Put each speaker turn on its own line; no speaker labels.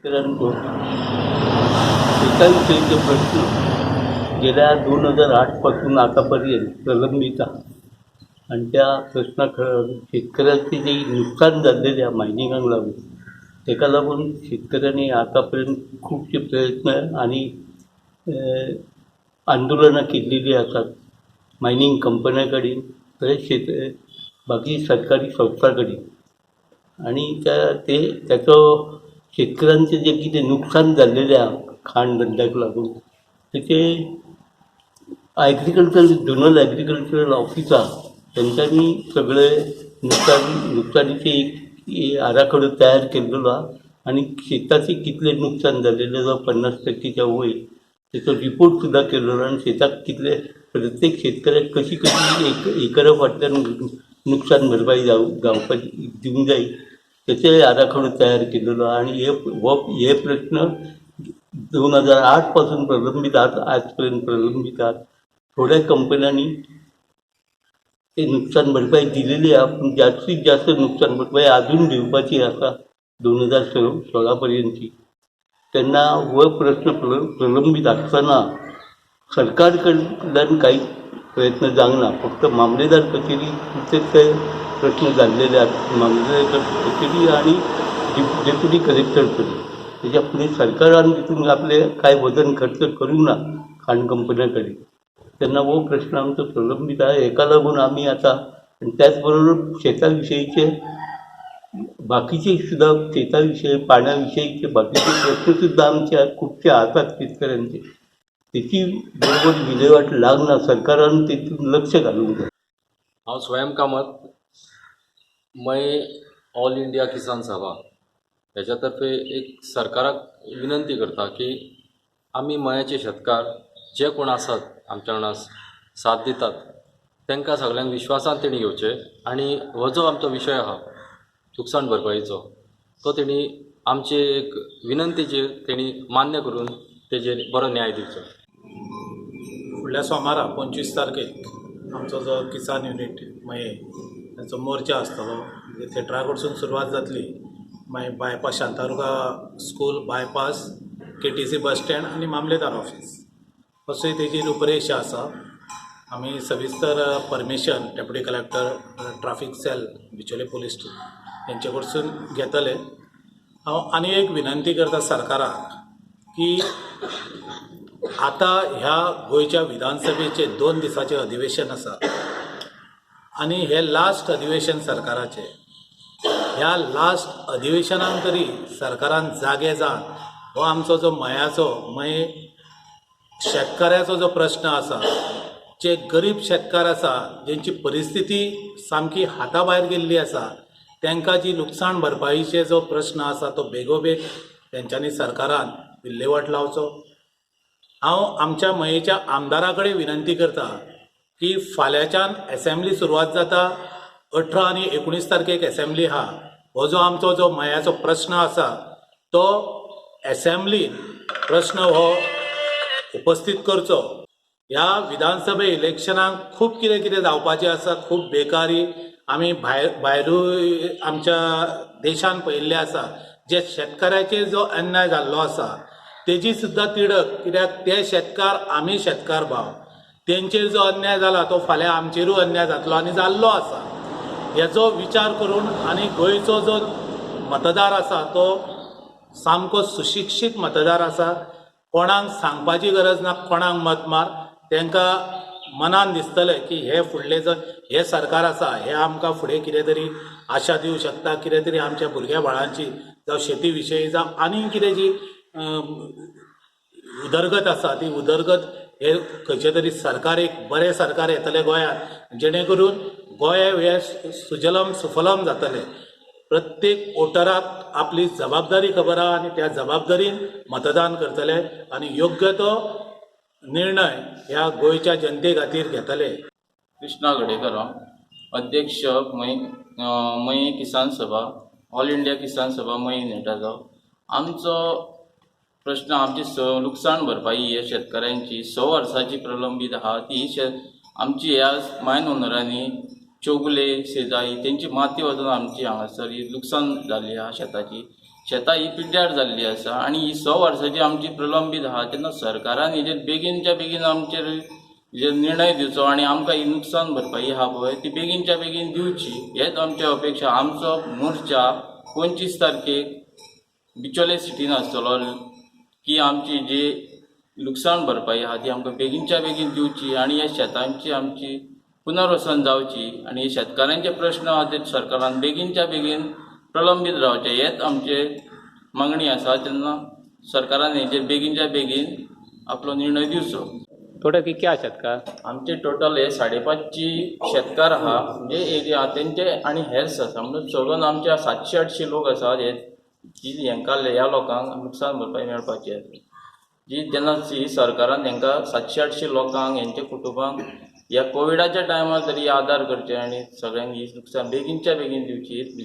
शेतकऱ्यांचो शेताविषयीचे प्रश्न गेल्या 2008 पासून आतापर्यंत प्रलंबित आहा आनी त्या प्रश्नाक शेतकऱ्यांचे जे नुकसान जाल्लेलें आहा मायनिंगाक लागून, तेका लागून शेतकऱ्यांनी आतापर्यंत खुबशे प्रयत्न आनी आंदोलनां केल्लेलीं आसात मायनींग कंपन्यां कडेन, तशेंच बाकी सरकारी संस्था कडेन. आनी त्या ते तेचो शेतकऱ्यांचें जें कितें नुकसान जाल्लेलें आहा खाण धंद्याक लागून, तेचे एग्रीकल्चर झोनल एग्रीकल्चरल ऑफिस आहा, तेंच्यांनी सगळे नुकसानीचे एक आराखडो तयार केल्लो आहा आनी शेताचें कितलें नुकसान जालेलें आसा 50%च्या वयर, तेचो रिपोर्ट सुद्दां केल्लो आनी शेताक कितले, प्रत्येक शेतकऱ्याक कशी कशी एक एकरा फाटल्यान नुकसान भरपाई जावपाची दिवंक जाय, तेचेय आराखडो तयार केलेलो आहा. आनी हे प्रश्न 2008 पासून प्रलंबीत आहात, आज पर्यंत प्रलंबीत आहात. थोड्या कंपन्यांनी ते नुकसान भरपाई दिलेली आहा, पूण जास्तीत जास्त नुकसान भरपाई अजून दिवपाची आसा 2016 पर्यंतची. तेन्ना हो प्रश्न प्रलंबीत आसतना सरकार कडल्यान कांय प्रयत्न जावंक ना. फक्त मामलेदार कचेरी पुरतेच ते प्रश्न जाल्लेले आसात, मामलेदार कचेरी आनी डेप्युटी कलेक्टर कडेन. तेच्या फुडें सरकारान तितून आपले कांय वजन खर्च करूंक ना खाण कंपन्यां कडेन. तेन्ना हो प्रश्न आमचो प्रलंबीत आहा. हेका लागून आमी आतां आनी त्याच बरोबर शेता विशयीचे बाकीचे सुद्दां, शेता विशयी, पाण्या विशयीचे बाकीचे प्रश्न सुद्दां आमचे खुबशे आसात शेतकऱ्यांचे, तेची बरोबर विलेवाट लागना. सरकारान तितून लक्ष घालूंक जाय.
हांव स्वयं कामत, मये ऑल इंडिया किसान सभा हेच्या तर्फे एक सरकाराक विनंती करता की आमी मयाचे शेतकार जे कोण आसात, आमच्या वांगडा साथ दितात, तांकां सगल्यांक विश्वासान तेणी घेवचें आनी हो जो आमचो विशय आहा लुकसाण भरपाईचो, तो तेणी आमचे एक विनंतीचेर तेणी मान्य करून तेजेर बरो न्याय दिवचो.
फुडल्या सोमारा 25 तारखेक आमचो जो किसान युनीट मये तांचो मोर्चा आसतलो. म्हणजे थेटरा कडसून सुरवात जातली, मागीर bypass, Shantadurga school bypass, KTC bus stand आनी मामलेदार ऑफीस अशी तेजी रुपरेशा आसा. आमी सविस्तर permission deputy collector, traffic cell, Bicholim police हेंचे कडसून घेतले. हांव आनी एक विनंती करता सरकाराक की आतां ह्या गोंयच्या विधानसभेचें 2 दिसाचें अधिवेशन आसा आनी हें लास्ट अधिवेशन सरकाराचें. ह्या लास्ट अधिवेशनान तरी सरकारान जागे जावन हो आमचो जो मयाचो, मये शेतकाऱ्याचो जो प्रश्न आसा, जे गरीब शेतकार आसा, जेंची परिस्थिती सामकी हाता भायर गेल्ली आसा, तांकां जी लुकसाण भरपाईचे जो प्रश्न आसा तो बेगोबेग तेंच्यांनी सरकारान विल्लेवाट लावचो. हांव आमच्या मयेच्या आमदारा कडेन विनंती करता की फाल्यांच्यान एसेंब्ली सुरवात जाता. 18 आनी 19 तारखेक एसेंब्ली आहा. हो जो आमचो जो मयाचो प्रश्न आसा तो एसेंब्लीन प्रश्न हो उपस्थीत करचो. ह्या विधानसभे इलेक्शनाक खूब कितें कितें जावपाचें आसा. खूब बेकारी आमी भायर भायरूय आमच्या देशान पळयल्लें आसा. जे शेतकाऱ्याचेर जो अन्याय जाल्लो आसा तेजी सुद्दां तिडक, कित्याक ते शेतकार, आमी शेतकार भाव. तेंचेर जो अन्याय जाला तो फाल्यां आमचेरूय अन्याय जातलो आनी जाल्लो आसा. हेजो विचार करून आनी गोंयचो जो मतदार आसा तो सामको सुशिक्षीत मतदार आसा. कोणाक सांगपाची गरज ना कोणाक मत मार. तांकां मनान दिसतलें की हे फुडले जर हें सरकार आसा, हें आमकां फुडें कितें तरी आशा दिवं शकता, कितें तरी आमच्या भुरग्या बाळांची जावं शेती विशयी जावं आनी कितें जी उदरगत आसा, ती उदरगत हे खंयचें तरी सरकार, एक बरें सरकार येतलें गोंयांत, जेणे करून गोंय हें सुजलम सुफलम जातलें. प्रत्येक वोटराक आपली जबाबदारी खबर आहा आनी त्या जबाबदारीन मतदान करतले आनी योग्य तो निर्णय ह्या गोंयच्या जनते खातीर घेतले.
कृष्णा गडेकर हांव, अध्यक्ष मये मये किसान सभा, ऑल इंडिया किसान सभा, मये युनिटाचो. आमचो प्रश्न, आमची लुकसाण भरपाई ही शेतकऱ्यांची 6 वर्सांची प्रलंबीत आहा. ती आमची ह्या मायन ओनरांनी, चोगले शेजारी तेंची माती वचून आमची हांगासर ही लुकसाण जाल्ली आहा शेताची. शेतां ही पिड्ड्यार जाल्ली आसा आनी ही 100 वर्सांची आमची प्रलंबीत आहा. तेन्ना सरकारान हेजेर बेगीनच्या बेगीन आमचेर हेजेर निर्णय दिवचो आनी आमकां ही नुकसान भरपाई आहा पळय ती बेगीनच्या बेगीन दिवची, हेच आमची अपेक्षा. आमचो मोर्चा 25 तारखेक बिचोले सिटीन आसतलो की आमची जी लुकसाण भरपाई आहा ती आमकां बेगीनच्या बेगीन दिवची आनी ह्या शेतांची आमची पुनर्वसन जावची आनी शेतकारांचे प्रश्न आहा ते सरकारान बेगीनच्या बेगीन प्रलंबीत रावचे, हेच आमचे मागणी आसा. तेन्ना सरकारान हेजेर बेगीनच्या बेगीन आपलो निर्णय दिवचो.
टोटल कितके आहा शेतकार?
आमचे टोटल हे 550 शेतकार आहा, म्हणजे एरिया तेंचे आनी हेर्स आसा, म्हणून सगळून आमचे 700-800 लोक आसात हे जी हेंकां ह्या लोकांक नुकसान भरपाई मेळपाची आसा. जी जेन्ना ही सरकारान हेंकां 700-800 लोकांक हेंच्या कुटुंबांक ह्या कोविडाच्या टायमार तरी आदार करचे आनी सगळ्यांक ही नुकसान बेगीनच्या बेगीन दिवची.